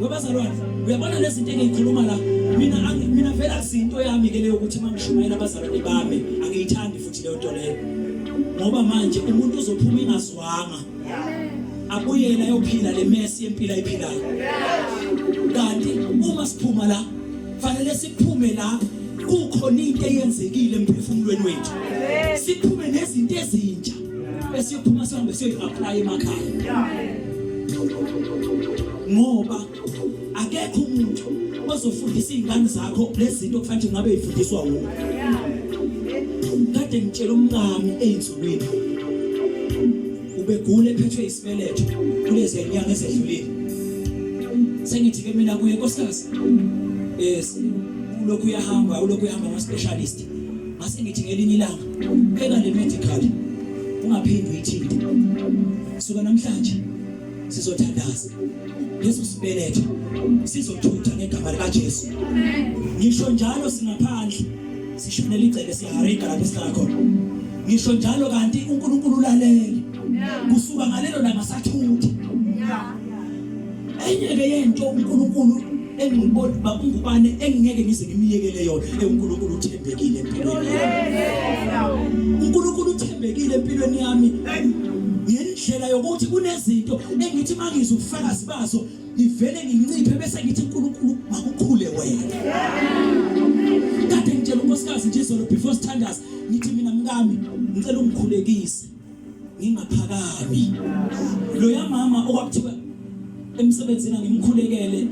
Webazalwane, uyabona lezi zinto engiyikhuluma la, mina mina vele akusinto yami ke leyo ukuthi mangishumayela abazalwane bami, angiyithandi futhi leyo nto leyo. Ngoba manje umuntu uzophuma engazwanga. Abuyele ayophila le mess yempilo ayiphilayo. Kanti uma siphuma la, fanele siphume la kukhona into eyenzekile emphefumulweni wethu. Siphume nezinto ezintsha esiyophuma sihambe siyoyi-apply emakhaya. Ngoba akekho umuntu ozofundisa izingane zakho lezi zinto kufanele ngabe ifundiswa wuwe. Kade ngitshela umkami ezinsukwini ubegula ephethwe isibeletho kulezi nyanga ezedlulile. Sengithi ke mina kuye nkosikazi eh ulokhu uyahamba ulokhu uyahamba ama specialist. Ngase ngithi ngelinye ilanga bheka le medical ungaphindi uyithinte. Suka namhlanje sizothandaza leso sibeletho sizothutha ngegama likaJesu. Ngisho njalo singaphandle sishonela igceke siyahariga lapho esihlala khona. Ngisho njalo kanti uNkulunkulu ulalele. Kusuka ngalelo langa sathutha. Enye ke yento uNkulunkulu engibona babungubane engingeke ngize ngimyekele yona uNkulunkulu uthembekile empilweni yami. uNkulunkulu uthembekile empilweni yami ngendlela yokuthi kunezinto engithi mangizwa ubufakazi bazo ngivele nginciphe bese ngithi uNkulunkulu makukhule wena. Kade ngitshela unkosikazi nje izolo before sithandaza ngithi mina mkami ngicela ungikhulekise ngingaphakami. Loya mama okwakuthiwa emsebenzini angimkhulekele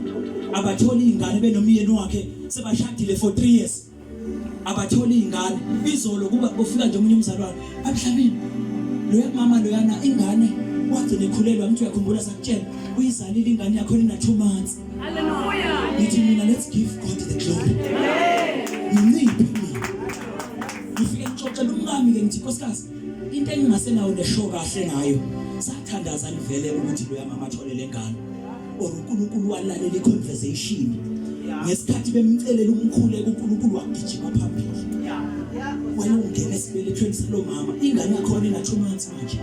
abatholi ingane benomyeni wakhe sebashadile for 3 years abatholi ingane izolo kuba kufika nje omunye umzalwane abadlamini loya mama loyana ingane wagcina ekhulelwa ngithi uyakhumbula sakutshela uyizalile ingane yakho ina 2 months. Hallelujah. Ngithi mina let's give God the glory. Nginciphe mina. Ngifike ngixoxela umkami ke ngithi nkosikazi into engingasenawo neshow kahle ngayo sathandaza nivele ukuthi loya mama athole lengane or uNkulunkulu walalela iconversation ngesikhathi bemcelela umkhuleko uNkulunkulu wagijima phambili wayongena esibelethweni salo mama ingane yakhona ina 2 months manje.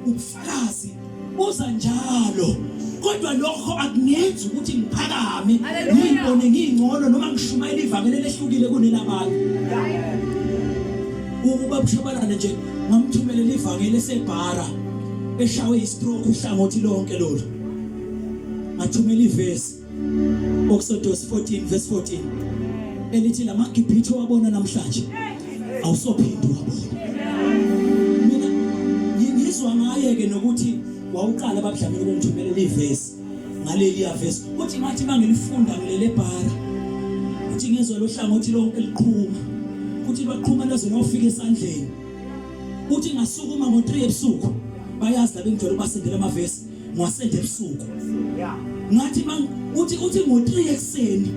Ubufakazi buza njalo kodwa lokho akungenzi ukuthi ngiphakame ngiyibone ngingcono noma ngishumayela ivangeli elehlukile kunelabanye. Ukuba bushabalala nje ngamthumelela ivangeli esebhara eshawe istroke uhlangothi lonke lolu. Ngathumela ivesi Exodus 14 verse 14 elithi lamaGibhithe wabona namhlanje awusophinde wabona. Mina ngizwa ngaye ke nokuthi wawuqala babudlamini ukungithumelela ivesi ngaleli yavesi uthi ngathi mangilifunda ngilele ebhara uthi ngizwa lo hlangothi lonke liqhuma uthi lwaqhuma lwaze lwafika esandleni uthi ngasukuma ngo-3 ebusuku bayazi laba engijwayele ukubasendela amavesi ngiwasende ebusuku ngathi mang uthi uthi ngo-3 ekuseni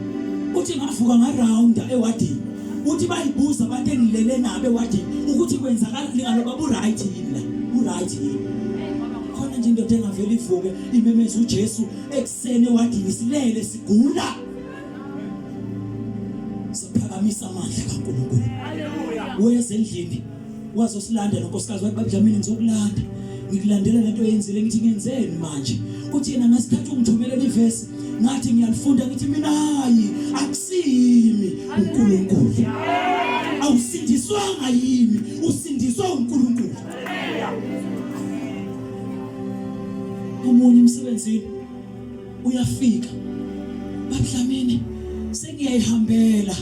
uthi ngavuka ngarounda ewadini uthi bayibuza abantu engilele nabo ewadini ukuthi kwenzakala lingaloba bu-right yini la u-right yini khona nje indoda engavele ivuke imemeze uJesu ekuseni ewadini silele sigula siphakamisa amandla kaNkulunkulu. Weza endlini wazosilanda nonkosikazi wathi babudlamini ngizokulanda ngikulandela lento oyenzile ngithi ngenzeni manje uthi yena ngesikhathi ungithumelela ivesi ngathi ngiyalifunda ngithi mina hayi akusimi uNkulunkulu awusindiswanga yimi usindiswa uNkulunkulu. Omunye emsebenzini uyafika babudlamini sengiyayihambela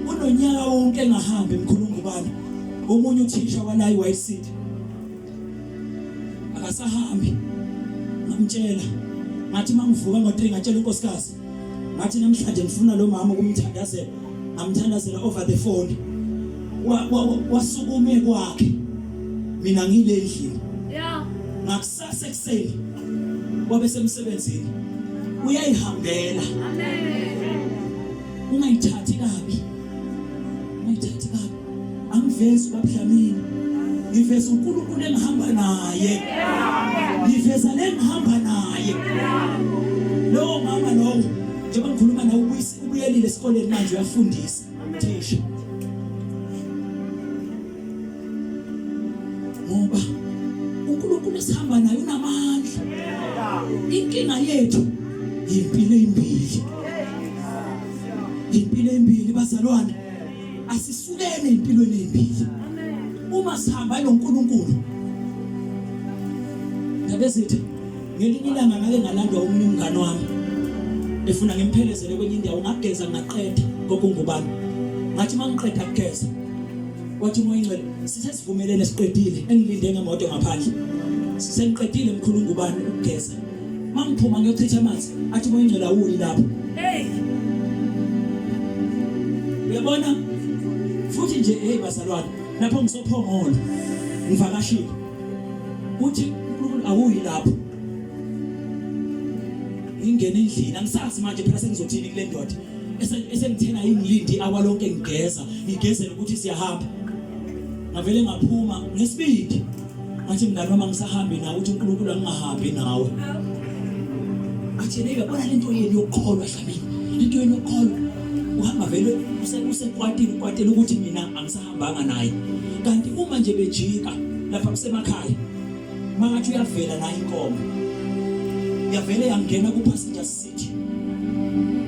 unonyaka wonke engahambi mkhulungubani omunye uthisha wala i-White City akasahambi ngamtshela ngathi mangivuka ngo-3 ngatshela unkosikazi ngathi namhlanje ngifuna lo mama ukumthandazela ngamthandazela over the phone wasukume kwakhe mina ngile endlini yeah ngakusasa ekuseni wabe semsebenzini uyayihambela. Amen. Ungayithathi kabi. Angivezi babuDlamini. Ngiveza uNkulunkulu engihamba naye. Ngiveza lengihamba naye. Lowo mama lowo njengoba ngikhuluma nawe ubuyelile esikoleni manje uyafundisa thisha. Ngoba uNkulunkulu esihamba naye unamandla. Inkinga yethu impilo embili. Impilo embili bazalwane. Asisukene empilweni embili. Uma sihamba noNkulunkulu. Ndabezitha ngelinye ilanga ngake ngalandwa omunye umngane wami efuna ngimphelezele kwenye indawo ngageza ngaqeda kokungubani. Ngathi mangiqeda kugeza wathi umoya ingcwele sisesivumelene siqedile engilinde ngemoto ngaphandle sengiqedile mkhulu ngubani ukugeza mangiphuma ngiyochitha amanzi athi umoya ingcwele awuyi lapho hey uyabona futhi nje hey bazalwane lapho ngisophongolo ngivakashile uthi uNkulunkulu awuyi lapho ngingena endlini angisazi manje phela sengizothini kule ndoda esengithena ingilindi awa lonke ngigeza ngigezela ukuthi siyahamba ngavele ngaphuma ngesibindi ngathi mngani wami angisahambi nawe uthi uNkulunkulu angingahambi nawe athi yena uyabona lento yenu yokukholwa Dlamini lento yenu yokukholwa uhamba vele usekwatile ukwatile ukuthi mina angisahambanga naye kanti uma nje bejika lapha kusemakhaya mangathi uyavela la inkomo yavele yangena ku passenger seat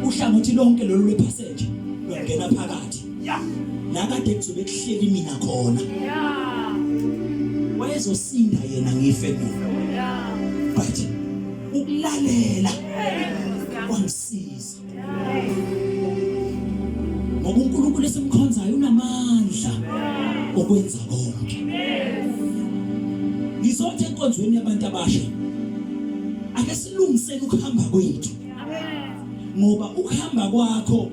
uhlangothi lonke lolu lwepassenger lwangena phakathi la kade kuzobe kuhleli mina khona wayezosinda yena ngife mina but ukulalela kwangisiza ngoba uNkulunkulu esimkhonzayo unamandla okwenza konke ngizothi enkonzweni yabantu abasha ake silungiseni ukuhamba kwethu ngoba ukuhamba kwakho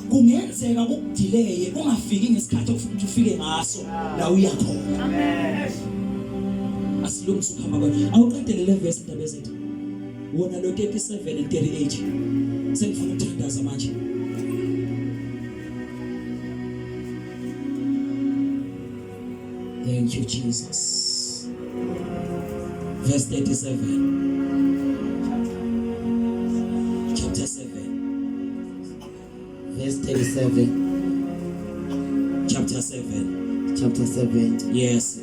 kungenzeka kukudileye ungafiki ngesikhathi okufuna ukuthi ufike ngaso la uya khona asilungise ukuhamba kwethu awuqedele le verse indaba ezethu wona lo 37 and 38 sengifuna ukuthandaza manje Thank you Jesus verse 37 chapter 7 verse 37 chapter 7 chapter 7 yes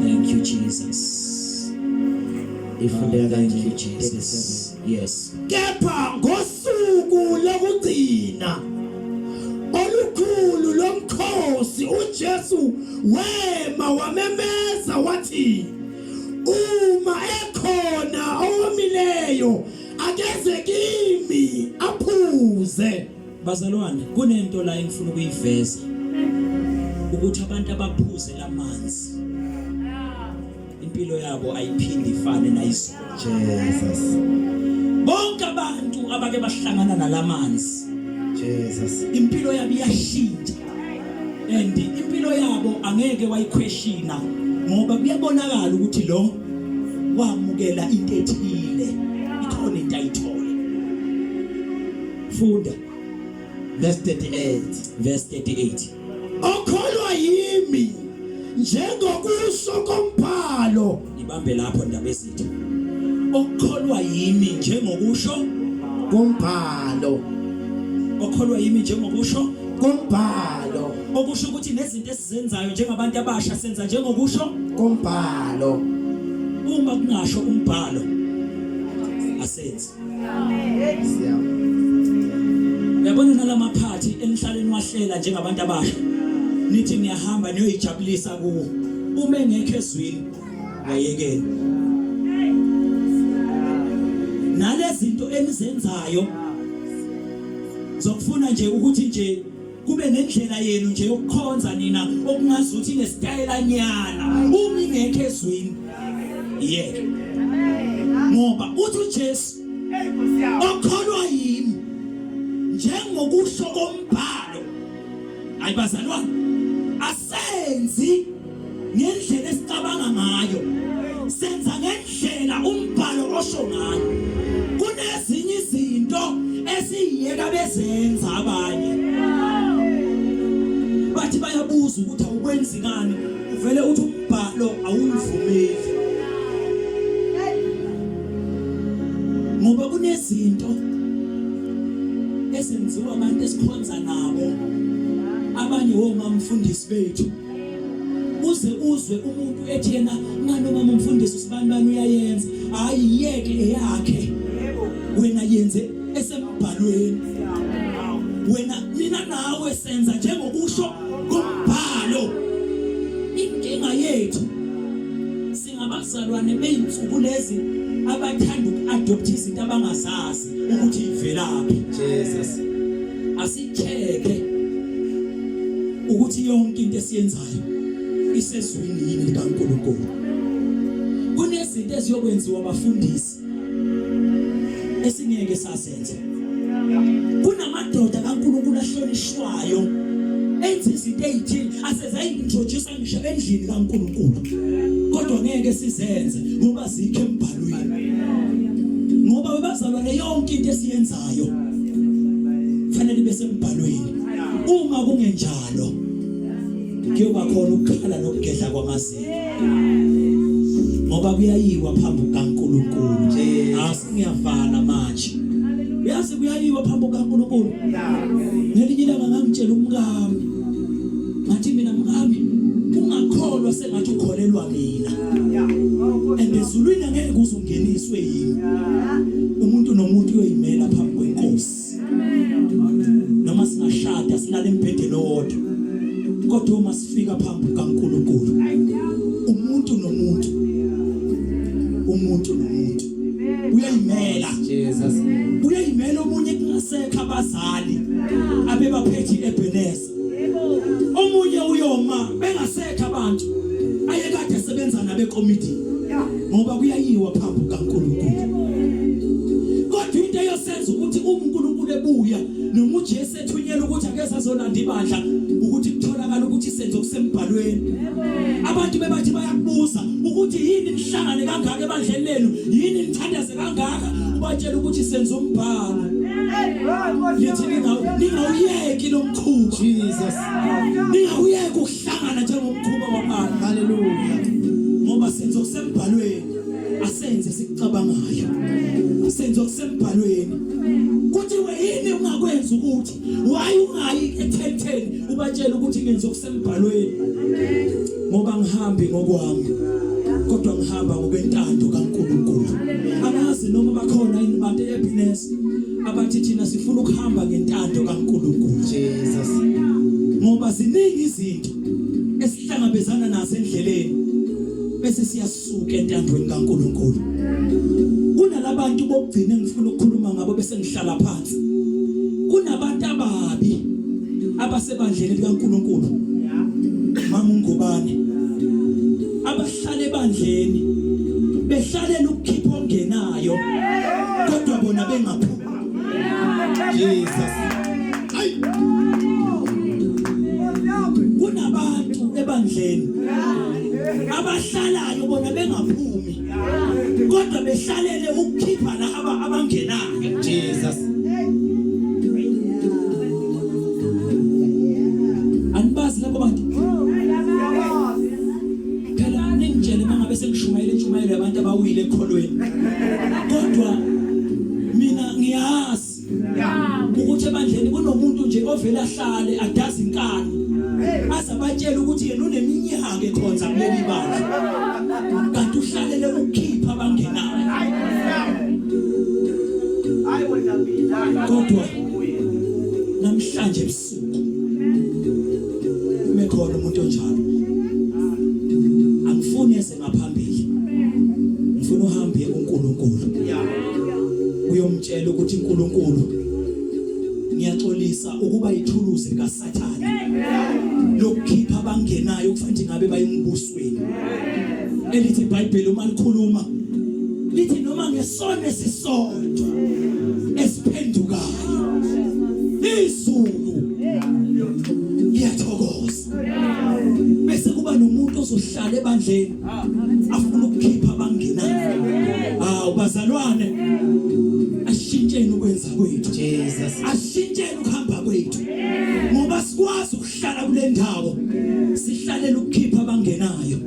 thank you Jesus ifundeka thank kanje you Jesus yes Kepha ngosuku lokugcina olukhulu lomkhosi uJesu wema wamemeza wathi uma ekhona owomileyo akeze kimi aphuze. Bazalwane kunento la engifuna ukuyiveza ukuthi abantu abaphuze lamanzi impilo yabo ayiphindi ifane nayizolo. Jesus. Bonke abantu abake bahlangana nalamanzi Jesus. Impilo yabo iyashintsha. And impilo yabo angeke wayiquestiona ngoba kuyabonakala ukuthi lo wamukela into ethile. Ikhona into ayithola. Funda verse 38. Verse 38. Okholwa yimi njengokusho kombhalo. Ibambe lapho ndaba ezitha. Okholwa yimi njengokusho kombhalo. Okholwa yimi njengokusho kombhalo. Okusho ukuthi nezinto esizenzayo njengabantu abasha senza njengokusho kombhalo. Uma kungasho umbhalo asenzi. Uyabona nalamaphathi enihlaleni wahlela njengabantu abasha nithi niyahamba niyoyijabulisa kuwo uma engekho ezwini wayekela nalezinto enizenzayo zokufuna nje ukuthi nje kube nendlela yenu nje yokukhonza nina okungazuthi inesitayela nyana uma ingekho ezwini yeke ngoba uthi uJesu okholwa yimi njengokusho kombhalo hayi bazalwane asenzi ngendlela esicabanga ngayo senza ngendlela umbhalo osho ngayo kunezinye izinto esiyeka bezenza abanye bathi awukwenzi ngani uvele uthi umbhalo awungivumeli ngoba kunezinto ezenziwa abantu esikhonza nabo abanye womamfundisi bethu uze uzwe umuntu ethi yena ngani umama umfundisi usibani bani uyayenza hayi yeke eyakhe wena yenze esembhalweni wena mina nawe senza njengokusho kombhalo inkinga yethu singabazalwane beyinsuku lezi abathanda uku-adopt izinto abangazazi ukuthi ivelaphi Jesus asicheke ukuthi yonke into esiyenzayo isezwini yini likaNkulunkulu kunezinto eziyokwenziwa abafundisi esingeke sazenza kunamadoda kaNkulunkulu ahlonishwayo enza izinto ezithile asezayi-introduce ngisho endlini kaNkulunkulu kodwa ngeke sizenze ngoba zikho embhalweni ngoba webazalwane yonke into esiyenzayo fanele ibe sembhalweni uma kungenjalo kuyoba khona ukukhala nokugedla kwamazinyo ngoba kuyayiwa phambi kukaNkulunkulu asingiyavala manje uyazi kuyayiwa phambi kukaNkulunkulu ngelinye ilanga ngangitshela umkami ngathi mina mkami ungakholwa sengathi ukholelwa mina and ezulwini angeke uze ungeniswe yimi umuntu nomuntu uyoyimela phambi kwenkosi noma singashada silale embhedeni owodwa kodwa uma sifika phambi kukaNkulunkulu umuntu nomuntu umuntu nomuntu uyayimela Jesus uyayimela omunye kungasekho abazali abebaphethe iEbenezer omunye uyoma bengasekho abantu ayekade esebenza nabekomiti ngoba kuyayiwa phambi kukaNkulunkulu kodwa into eyosenza ukuthi uNkulunkulu ebuya noma uJesu ethunyelwa ukuthi akeze azolanda ibandla ukuthi kutholakala ukuthi senze okusembhalweni abantu bebathi bayakubuza ukuthi yini nihlangane kangaka ebandleni lenu yini nithandaze kangaka ubatshela ukuthi senze umbhalo lithi ningawuyeki lo mkhuba Jesus ningawuyeki ukuhlangana njengomkhuba wabantu haleluya ngoba senze okusembhalweni asenze sikucabangayo senze okusembhalweni kuthiwe yini ungakwenza ukuthi why ungayi ethenteni ubatshela ukuthi ngenza okusembhalweni ngoba ngihambi ngokwami kodwa ngihamba ngokwentando kaNkulunkulu angazi noma bakhona yini abantu ehappiness abathi thina sifuna ukuhamba ngentando kaNkulunkulu Jesus ngoba ziningi izinto esihlangabezana nazo endleleni bese siyasuka entandweni kaNkulunkulu kunalabantu bokugcina engifuna ukukhuluma ngabo bese ngihlala phansi kunabantu ababi abasebandleni likaNkulunkulu mama ungubane abahlala ebandleni behlalela ukukhipha ongenayo kodwa bona bengaphumi Jesus ayi kunabantu ebandleni abahlalayo bona bengaphumi kodwa behlalele ukukhipha laba abangenayo Jesus anibazi labo bantu phela ningitshele mangabe sengishumayela intshumayelo yabantu abawile ekholweni kodwa mina ngiyazi ukuthi ebandleni kunomuntu nje ovela ahlale adaza inkani aze abatshele ukuthi yena uneminyaka ekhonza kuleli bandla kanti uhlalele ukukhipha abangenayo kodwa namhlanje ebusuku mekhona umuntu onjalo angifuni eze ngaphambili ngifuna uhambe kuNkulunkulu uyomtshela ukuthi uNkulunkulu ngiyaxolisa ukuba ithuluzi likaSathane lokukhipha abangenayo kufanele ngabe bayembusweni elithi iBhayibheli uma likhuluma lithi noma ngesona esisodwa esiphendukayo izulu liyathokoza bese kuba nomuntu ozohlala ebandleni afuna ukukhipha abangenayo hawu bazalwane ashintsheni ukwenza kwethu Jesus ashintsheni ukuhamba kwethu ngoba sikwazi ukuhlala kule ndawo sihlale Sihalela ukukhipha abangenayo.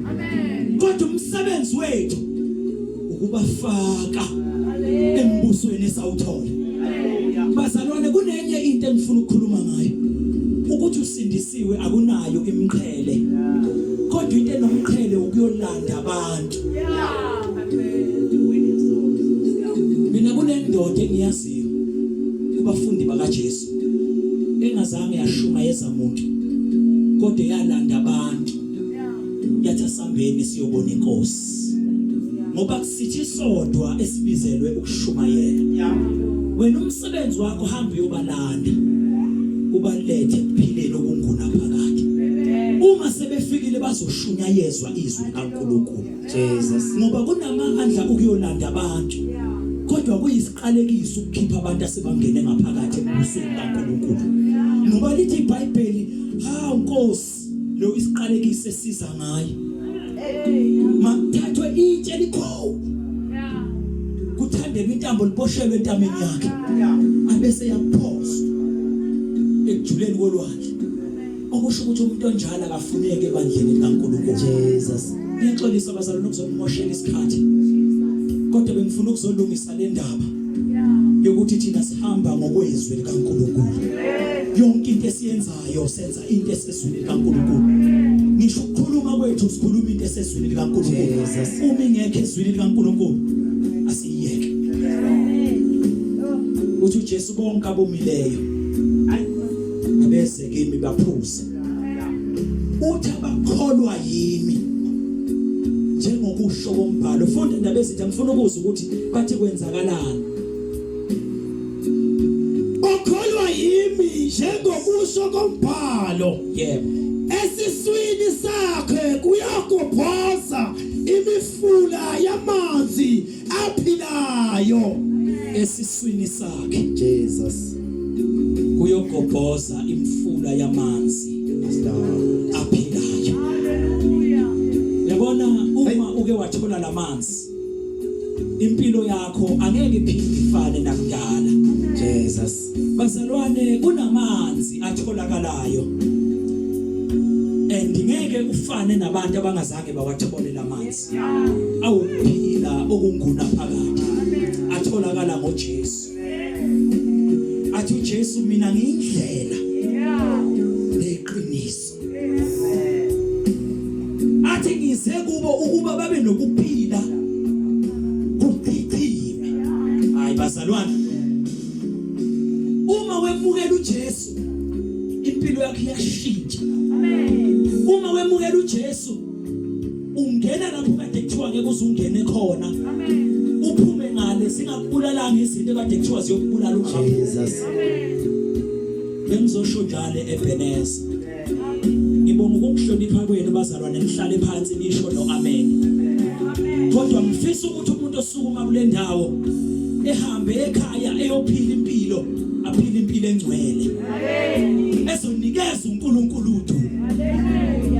Kodwa umsebenzi wethu ukubafaka embusweni esawuthola. Bazalwane kunenye into engifuna ukukhuluma ngayo. Ukuthi usindisiwe akunayo imiqhele. Kodwa into enomqhele ukuyolanda abantu. Mina kunendoda engiyaziyo kubafundi bakaJesu engazange yashumayeza muntu kodwa yalanda abantu yathi asambeni siyobona inkosi ngoba kusithi sodwa esibizelwe ukushumayela wena umsebenzi wakho hamba uyobalanda ubalethe ekuphileni okunguna phakade uma sebefikile bazoshunyayezwa izwi likaNkulunkulu Jesus ngoba kunamandla ukuyolanda abantu kodwa kuyisiqalekiso ukukhipha abantu asebangene ngaphakathi embusweni kaNkulunkulu ngoba lithi iBhayibheli hawu Nkosi lo isiqalekiso esiza ngayo makuthathwe itshe elikhulu kuthandelwe intambo liboshelwe entameni yakhe abese yaphoswa ekujuleni kolwandle okusho ukuthi umuntu onjalo akafuneki ebandleni likaNkulunkulu Jesus ngiyaxolisa bazalwane ukuzonimoshela isikhathi kodwa bengifuna ukuzolungisa le ndaba yokuthi thina sihamba ngokwezwi likaNkulunkulu yonke into esiyenzayo senza into esezwini likaNkulunkulu ngisho ukukhuluma kwethu sikhuluma into esezwini likaNkulunkulu uma ingekho ezwini likaNkulunkulu asiyiyeke uthi uJesu bonke abomileyo abeze kimi baphuze uthi abakholwa yimi njengokusho kombhalo funda indaba ezithi ngifuna ukuzwa ukuthi bathi kwenzakalani Okholwa yimi njengokusho kombhalo. Yebo. Esiswini sakhe kuyagobhoza imifula yamanzi aphilayo. Esiswini sakhe Jesus kuyogobhoza imifula yamanzi aphilayo. Hallelujah. Yabona uma uke wathola lamanzi impilo yakho angeke iphinde ifane nakudala Jesus bazalwane kunamanzi atholakalayo and ngeke ufane nabantu abangazange bawathole lamanzi awuphila okunguna phakade atholakala ngoJesu athi uJesu mina ngiyindlela neqiniso athi ngize kubo ukuba babe nokuphila kuchichime hayi bazalwane uma wemukela uJesu impilo yakho iyashintsha amen uma wemukela uJesu ungena lapho kade kuthiwa ngeke uzungene khona amen uphume ngale singakubulalanga izinto ekade kuthiwa ziyokubulala ungakaphumi Jesus bengizosho njalo eBeneza ngibonga ukukuhlonipha kwenu bazalwane nihlale phansi nisho no amen kodwa ngifisa ukuthi umuntu osukuma kule ndawo ehambe ekhaya eyophila impilo aphile impilo engcwele ezonikeza uNkulunkulu udumo.